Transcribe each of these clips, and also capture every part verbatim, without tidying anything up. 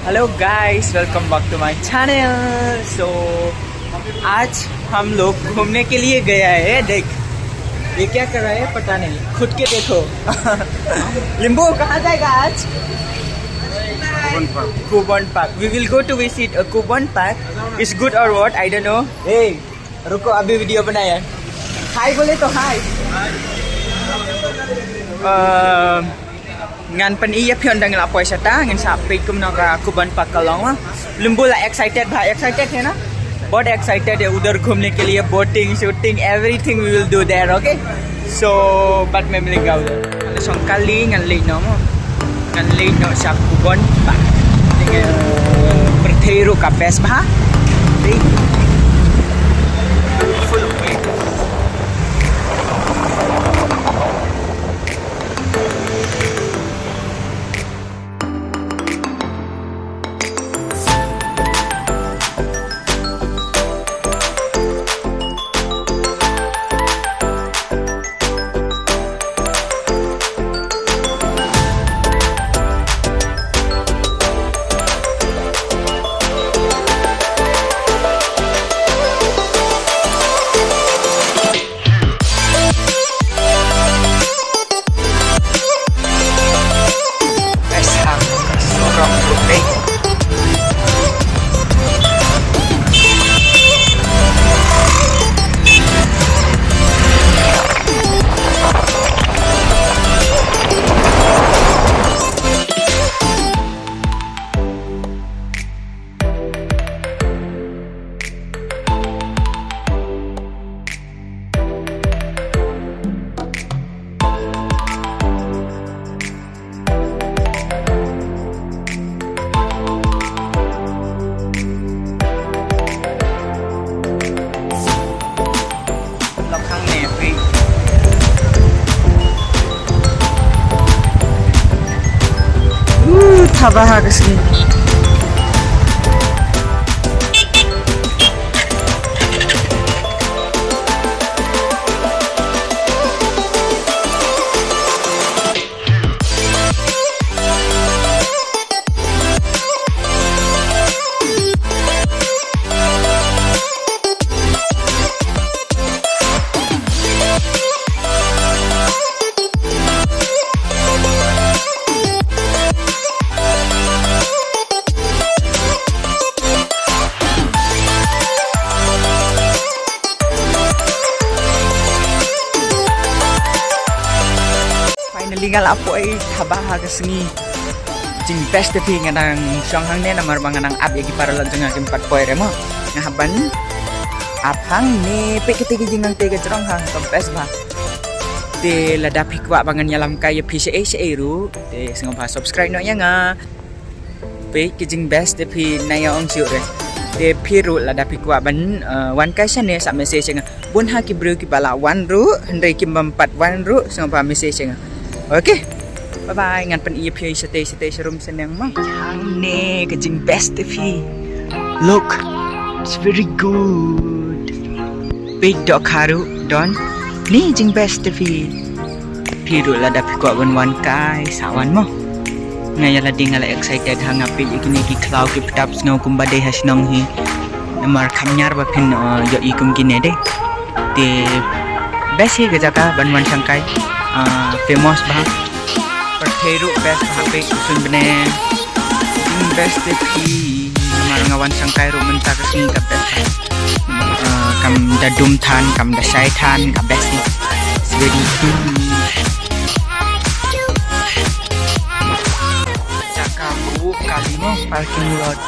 Hello guys, welcome back to my channel. So आज हम लोग घूमने के लिए गया है। देख, ये क्या कर रहा है पता नहीं, खुद के देखो। लिंबू, कहाँ जाएगा आज? Kubon Park. Kubon Park. We will go to visit a Kubon Park. It's good or what? I don't know. Hey, रुको, अभी वीडियो बनाया है। हाय बोले तो हाय। अम, ngan pyni ïa phi ynda ngi la poi shata, ngin sa peit kumno ka Kubon Park ka long. Limbul la excited bha, excited hai na? बहुत excited है उधर घूमने के लिए। Boating, shooting, everything we will do there, okay? So बाद में मिलेंगे उधर। Ngan shong kali, ngan leit noh mo. Ngan leit noh sha Kubon Park. Pyrthei ruh ka best bha. Full of Uh, thaba ha ka sngi. Finally nga la poi, thaba ha ka sngi. Jing best te phi, nga dang shong hangne namar ba nga dang ap ïa ki paralok jong nga kim pat poi re mo. Nga hap ban ap hangne, peit kata ki jingnang te ka jrong hang ka best bha. Te lada phi kwah ba ngan ïalam kai ïa phi shaei shaei ruh, te sngewbha subscribe noh ïa nga. Peit ki jing best te phi, nga ong shuh re. Te phi ruh lada phi kwah ban, eh, wan kai shane sa message ïa nga. Bun ha ki briew kiba la wan ruh, hynrei kim bym pat wan ruh, sngewbha message ïa nga. Okay. Bye bye, ngan pyni ïa phi shatei shatei sharum shaneng mo. Hangne ka jing best te phi. Look, it's very good. Peit dohkha ruh don. Ni jing best te phi. Phi ruh lada phi kwah ban wan kai sa wan mo. Nga ïa lade nga la excited ha, nga peit ïa kine ki khlaw ki ptap sngew kumba dei ha shnong hi. Namar kham ñiar ba phin, uh, ïohi kum kine de. Te best hi ka jaka ban wan shang kai. Uh, famous bha. Pyrthei ruh best bha, peit ka suiñ bneng. Jing best te phi. Namar nga wan shang kai ruh mynta ka sngi ka best. Ah, kam da dum than, kam da shai than, ka best hi. It's very good. Jaka buh kali mo, parking lot.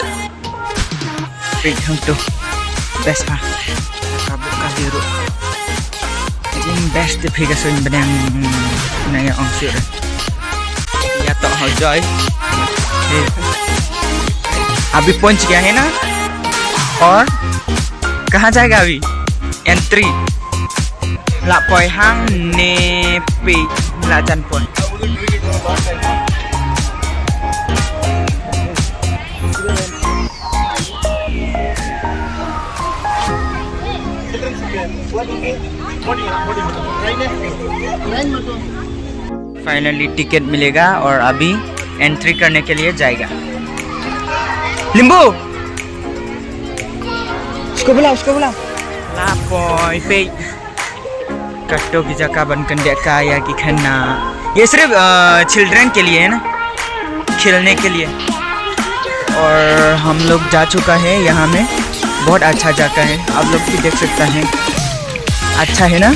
Peit hangto. Best ha. Jaka buh kali ruh. Jing best te phi ka suiñ bneng, nga ïa ong shuh re. Ïa toh ho joi. अभी पहुंच गया है ना? और कहाँ जाएगा अभी? Entry. La poi hangne, phi la jan poi. Finally ticket मिलेगा और अभी एंट्री करने के लिए जाएगा। लिंबू, उसको बुला, उसको बुला। ला poi peit. Kato ki jaka ban kyndit ka ïa ki khynnah. ये सिर्फ, अ, चिल्ड्रन के लिए है ना, खेलने के लिए। और हम लोग जा चुका है यहाँ में, बहुत अच्छा जगह है, आप लोग भी देख सकता है, अच्छा है ना।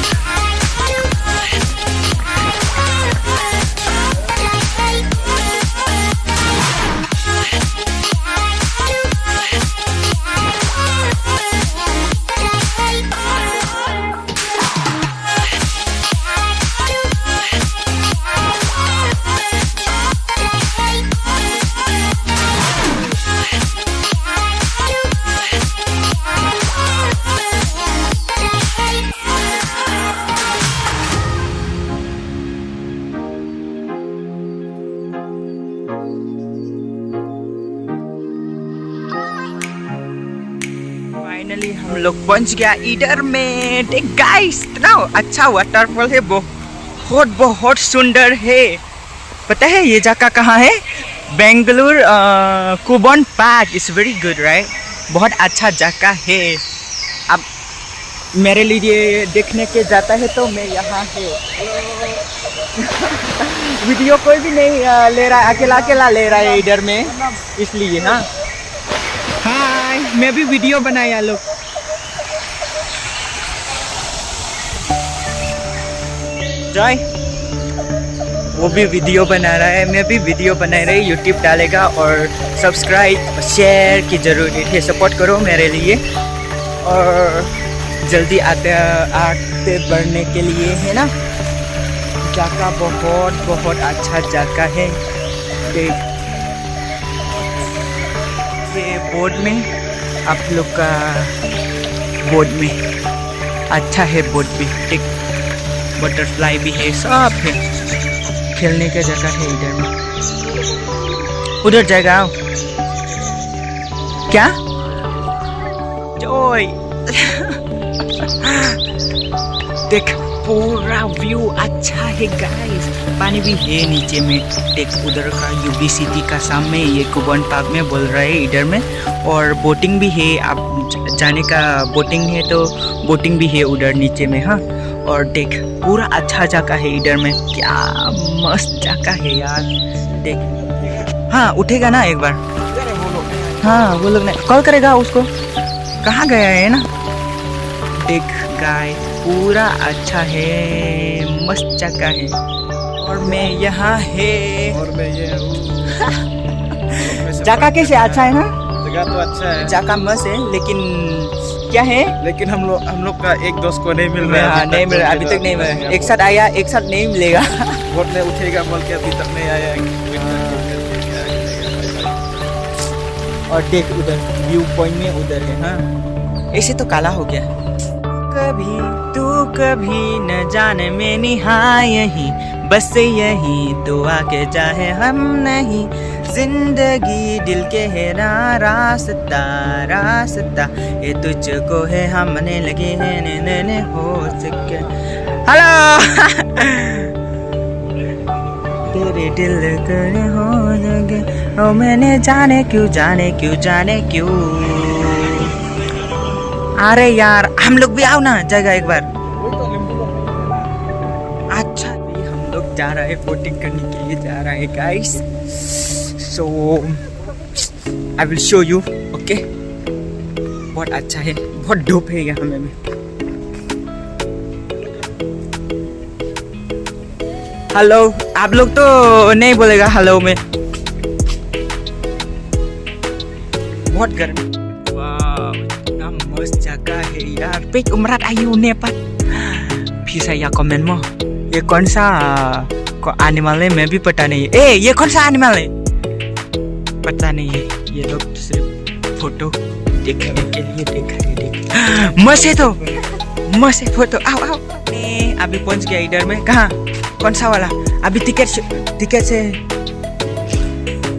फाइनली हम लोग पहुंच गया इधर में। देख गाइस, इतना अच्छा वाटरफॉल है, बहुत बहुत सुंदर है। पता है ये जगह कहाँ है? बेंगलुरु, अ, Cuban park. It's very good, right? बहुत अच्छा जगह है। अब मेरे लिए देखने के जाता है तो मैं यहाँ है। वीडियो कोई भी नहीं, अ, ले रहा है, अकेला अकेला ले रहा है इधर में, इसलिए। हाँ, हाय, मैं भी वीडियो बनाया लोग। जॉय, वो भी वीडियो बना रहा है, मैं भी वीडियो बना रहे, YouTube डालेगा। और सब्सक्राइब, शेयर की ज़रूरत है, सपोर्ट करो मेरे लिए। और जल्दी आते, आगे बढ़ने के लिए, है ना। जगह बहुत बहुत अच्छा जगह है। देख, ये बोट में, आप लोग का बोट में, अच्छा है बोट भी। देख, बटरफ्लाई भी है, सब है, खेलने का जगह है इधर में। उधर जाएगा, आओ। क्या? जॉय। देख, पूरा व्यू अच्छा है गाइस। पानी भी है नीचे में। देख, उधर का यूबी सिटी का सामने, ये कुबन पार्क में बोल रहा है इधर में। और बोटिंग भी है, आप ज-, जाने का बोटिंग है तो बोटिंग भी है उधर नीचे में। हाँ, और देख, पूरा अच्छा जगह है इधर में। क्या मस्त जगह है यार। देख, हाँ, उठेगा ना एक बार। हाँ, वो लोग नहीं, कॉल करेगा उसको। कहाँ गया है ना? देख गाइस, पूरा अच्छा है, मस्त जगह है। और मैं यहाँ है। और मैं ये हूँ। जगह कैसे अच्छा है ना? जगह तो अच्छा है। जगह मस्त है, लेकिन क्या है? लेकिन हम लोग, हम लोग का एक दोस्त को नहीं मिल रहा है हाँ, अभी तक। नहीं मिल रहा, अभी तक नहीं मिला। एक साथ आया, एक साथ नहीं मिलेगा। बोट में उठेगा बोल के अभी तक नहीं आया है। और देख उधर व्यू पॉइंट में उधर है। हाँ, ऐसे तो काला हो गया। कभी तू कभी न जाने में निहाय ही, बस यही दुआ के चाहे हम नहीं। जिंदगी दिल के है ना रास्ता, रास्ता ये तुझको है, हमने लगे हैं ने, ने, ने हो सके। हेलो। तेरे दिल कर हो लगे, ओ मैंने जाने क्यों, जाने क्यों, जाने क्यों। अरे यार, हम लोग भी आओ ना जगह एक बार। अच्छा, अभी हम लोग जा रहे हैं, बोटिंग करने के लिए जा रहे हैं guys. So I will show you, okay? बहुत अच्छा है, बहुत धूप है यहाँ में भी। हेलो, आप लोग तो नहीं बोलेगा हेलो में। बहुत गर्मी। वाह, इतना मस्त जगह है यार। Peit u mrad aïu ne pat. Phi sa ïa comment mo, ये कौन सा, को एनिमल है, मैं भी पता नहीं। ए, ये कौन सा एनिमल है? पता नहीं है। ये लोग सिर्फ फोटो देखने के लिए देख रहे हैं। देख, मस्त है तो, मस्त है फोटो। आओ, आओ। ए, अभी पहुंच गया इधर में। कहाँ? कौन सा वाला? अभी टिकट से, टिकट से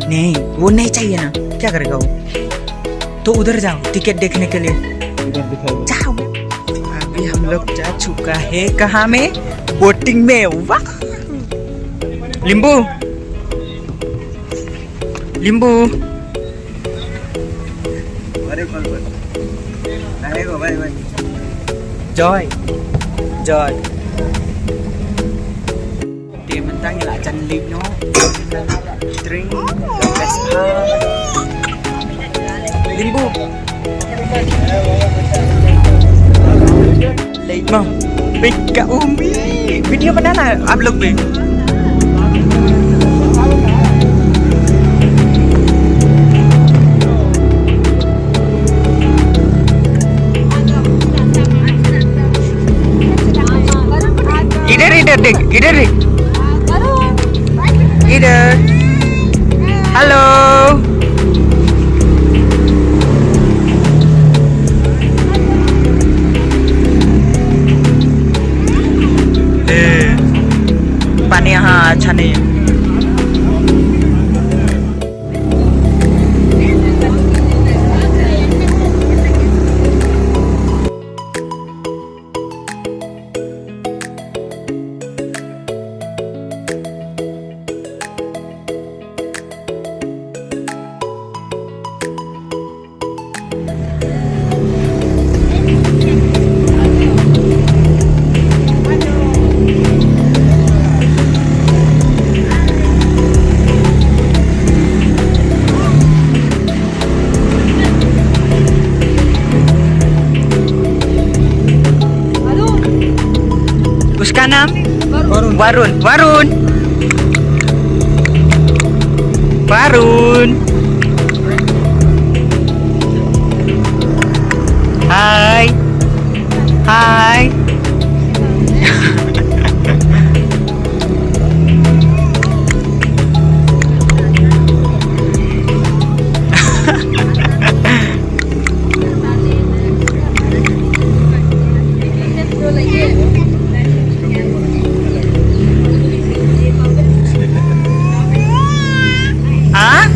नहीं, वो नहीं चाहिए ना, क्या करेगा वो? तो उधर जाओ टिकट देखने के लिए। उधर दिखाओ। जाओ। अभी हम लोग जा चुका है कहाँ में? बोटिंग में। वाह, लिंबू, लिंबू। Joy. Joy. Te mynta ngi la jan leit noh. Drink. Best part. Limbu. Leit mo. Pika umi. Video mana na upload be? Ider, ider, dek, ider, dek. Ider. Halo. Eh, pani ha chani. उसका नाम? वरुण। वरुण। वरुण। वरुण। हाय। हाय। Ha?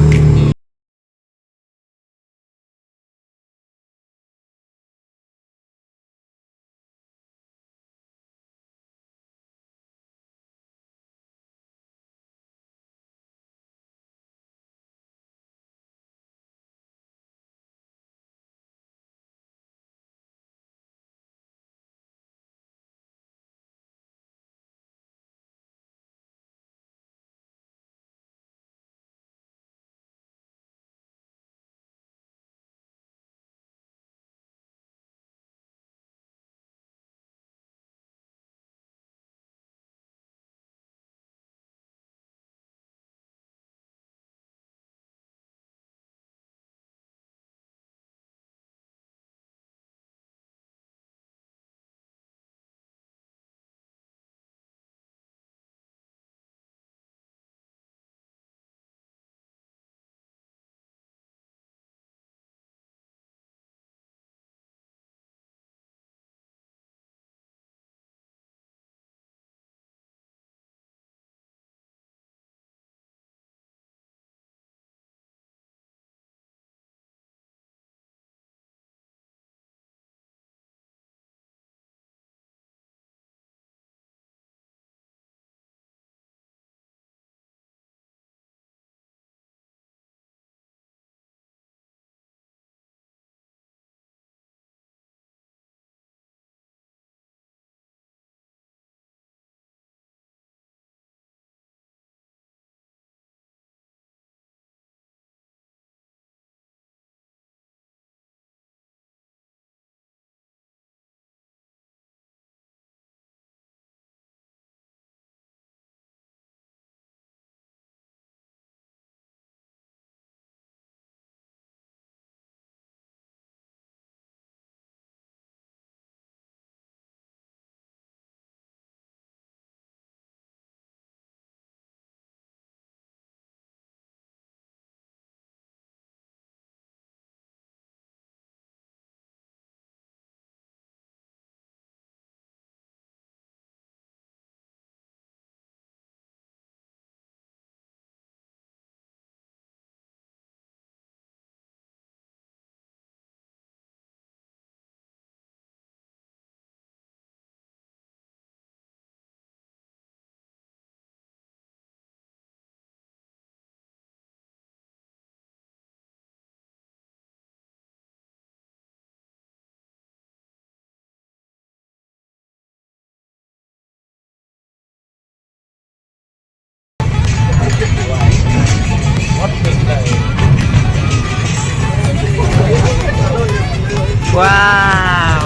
Wow.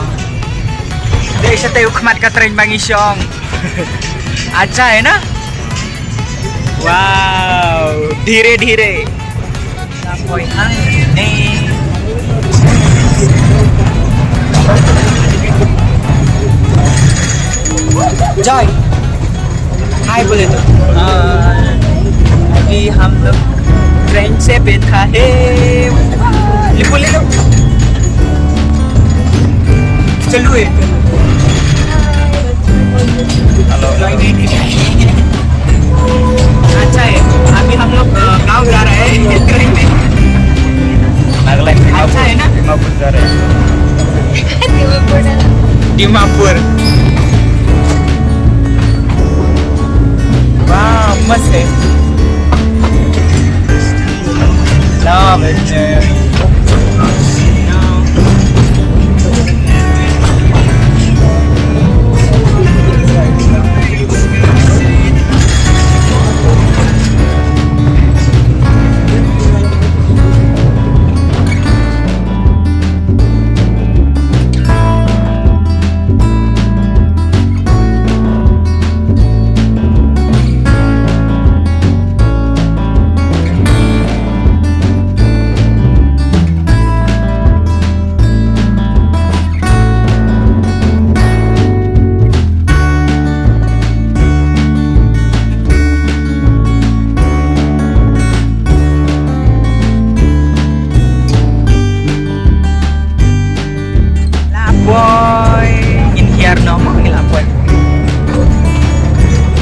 Dei shatei u khmat ka train ba ngi shong. Acha hai na? Wow. Dhire dhire. Oi hai ne. Joy. हाय बोले तो। हाय। अभी हम लोग ट्रेन से बैठा है। ये बोले तो। चलो ये। हेलो। अच्छा है, अभी हम लोग, अ, गाँव जा रहे हैं ट्रेन में। नागालैंड, अच्छा है ना? दीमापुर जा रहे हैं। दीमापुर। वाह, मस्त है। Love it. La poi. In here no mo la poi.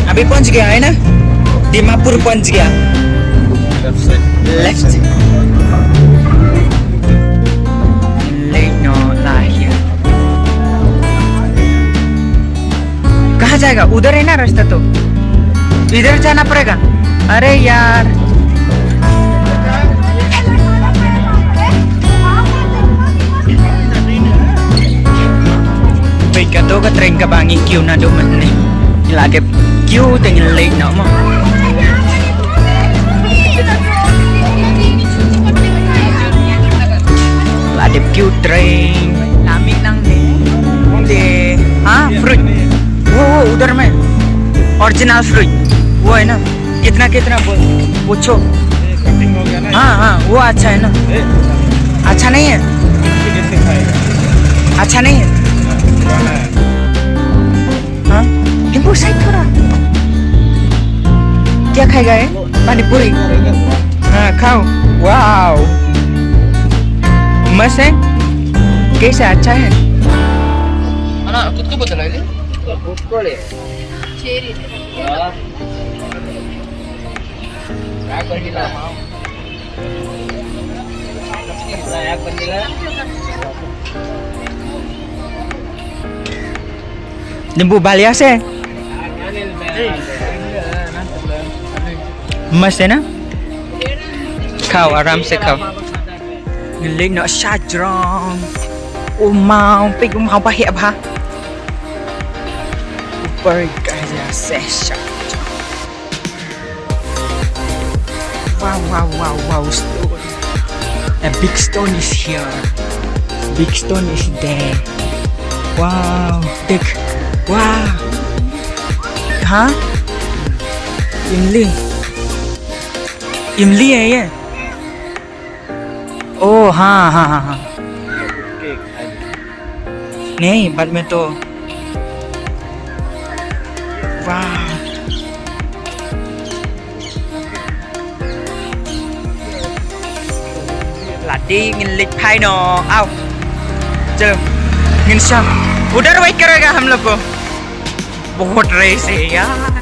Abhi pahunch gaya hai na? Dimapur pahunch gaya. Left side. Left. Late no la here. कहाँ जाएगा? उधर है ना रास्ता तो। इधर जाना पड़ेगा। अरे यार। Peit kato ka train kaba ngi kiew naduh mynne. Ngi la dep kiew te ngi late noh mo. La dep kiew train. La mih nangne. Te, हाँ, fruit। वो, वो उधर में। Original fruit। वो है ना। कितना, कितना बोल, पूछो। ये कटिंग हो गया ना। हाँ, हाँ, वो अच्छा है ना। ए, अच्छा नहीं है? कैसे खाएगा? अच्छा नहीं है? खाना है। हाँ? Limbu side थोड़ा। क्या खाएगा ये? पानी पूरी। हाँ, खाओ। वाओ। मस्त है? कैसा, अच्छा है? Anak, aku tuh betul aja. Pukul ya? Cherry. Black vanilla. Black vanilla. Limbu baliya se. मस्त है ना? खाओ, आराम से खाओ। Ngi leit noh sha jrong. U maw, peit u maw ba heh bha. ऊपर का जैसे शक। Wow, wow, wow, wow, stone. A big stone is here. Big stone is there. Wow, big. Wow. Huh? Imli. Imli hai ye? Oh, हाँ, हाँ, हाँ, हाँ। नहीं, बाद में तो। वाह। Lade ngin leit phai noh. Aw. Chalo. Ngin shong. उधर वेट करेगा हम लोग को। बहुत रेस है यार।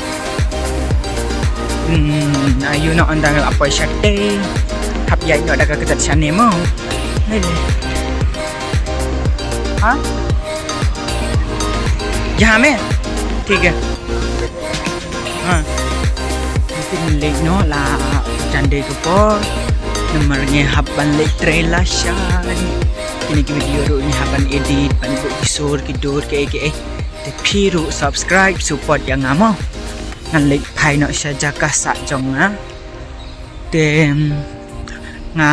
Hmm, ayu noh ynda nga la poi shatei. Hap ïaid noh da ka kjat shane mo. Hai le. हाँ? यहाँ में? ठीक है। हाँ। Ngi leit noh la jan dei ka por. Namar ngi hap ban leit trei lashai. Kine ki video ruh ngi hap ban edit, ban buh ki sur ki dur kiei kiei. Te phi ruh subscribe support ïa nga mo. Ngan leit phai noh sha jaka sah jong nga. Te nga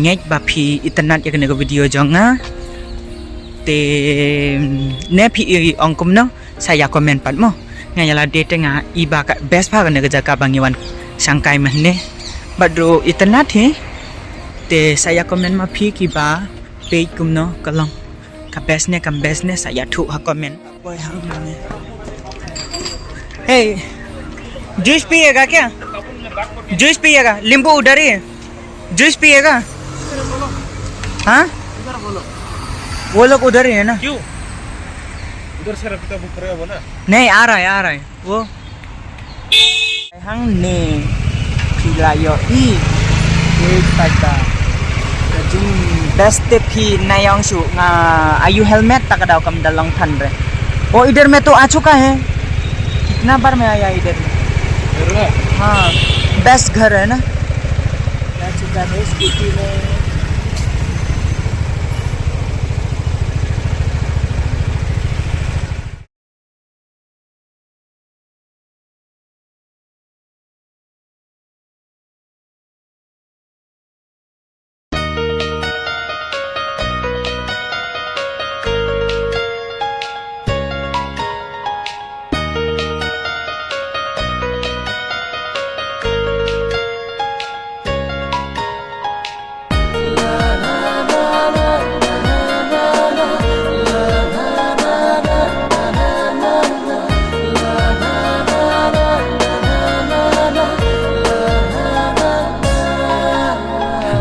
ngeit ba phi itynnad ïa kane ka video jong nga. Te ne phi i ong kumno, sa ïa comment pat mo. Nga ïa la dei te nga i ba ka best pha kane ka jaka ba ngi wan shangkai mynne. Bad ruh itynnad hi. Te sa ïa comment ma phi ki ba peit kumno ka long. Ka best ne kam best ne sa ïathuh ha comment. Hey, juice पिएगा क्या? जूस पिएगा? नींबू उधर ही है। जूस पिएगा? हाँ? वो लोग उधर ही है ना? क्यों? उधर से रखता वो खड़ा हुआ ना। नहीं, आ रहा है, आ रहा है वो। Hangne phi la ïohi. Ei papa, ka jingbest te phi na ïong shuh nga. आयु हेलमेट तक दाव कम दा long than re. ओ इधर में तो आ चुका है, कितना बार मैं आया इधर में। हाँ, बेस्ट घर है ना। आ चुका है स्कूटी में।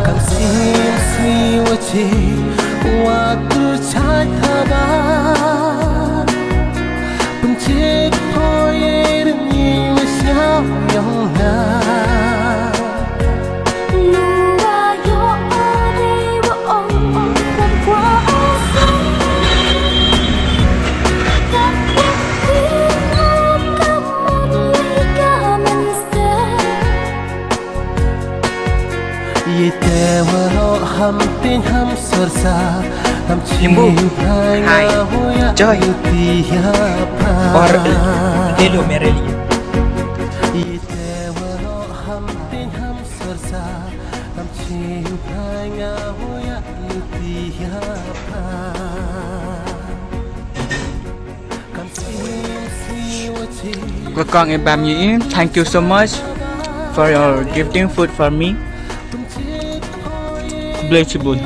Kan sim swi wache waktu chai thaba. Pynchit poi ring i me siaw yong na. Limbu. Hai. Joy. Or hello, Merely. Ka kong i bam yi, thank you so much for your gifting food for me. Khublei shibun.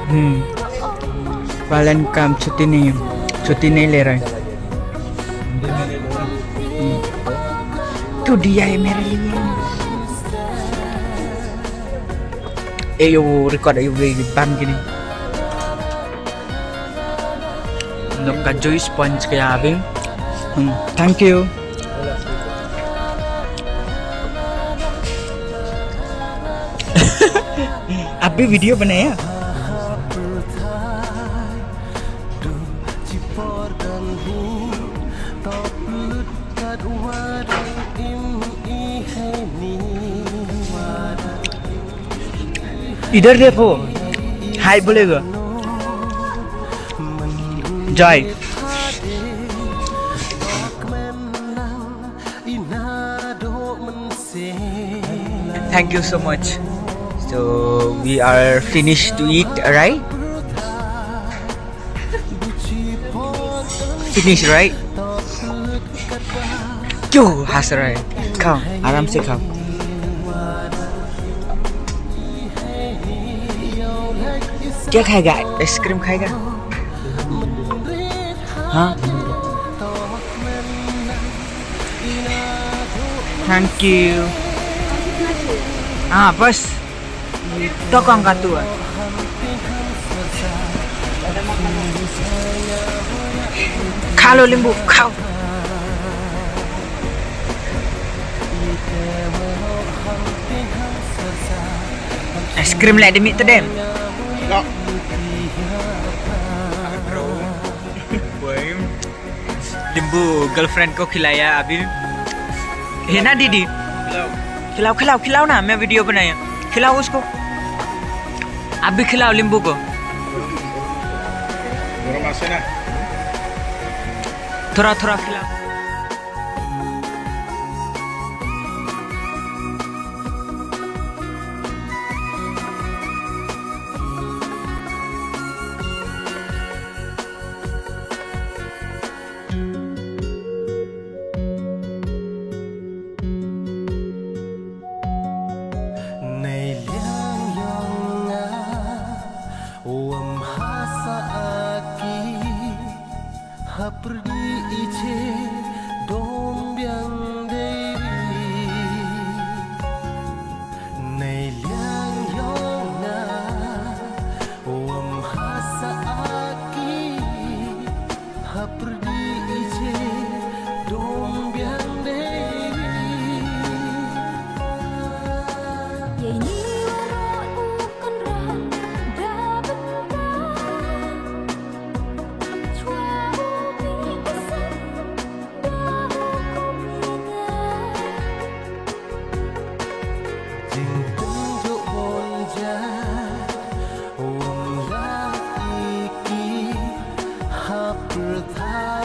Hmm. Valen kam chuti nahi, chuti nahi le raha hai. Hmm. Tu diya hai mere liye. Ayo, record ayo, bam kini. Lok ka juice sponge ka ya abin. Hmm, thank you. Abhi video banaya. इधर देखो, हाय बोलेगा। जय। Thank you so much. So we are finished to eat, right? Finish, right? क्यों हंस रहा है? खाओ, आराम से खाओ। क्या खाएगा? आइसक्रीम खाएगा? हाँ। Thank you. हाँ, बस। तो कौन का तू है? खा लो नींबू, खाओ। आइसक्रीम ला दे मिट दे। Limbu girlfriend ko खिलाया अभी। है ना दीदी? खिलाओ, खिलाओ, खिलाओ ना, मैं वीडियो बनाया। खिलाओ उसको। आप भी खिलाओ लींबू को। थोड़ा, थोड़ा खिलाओ। Rta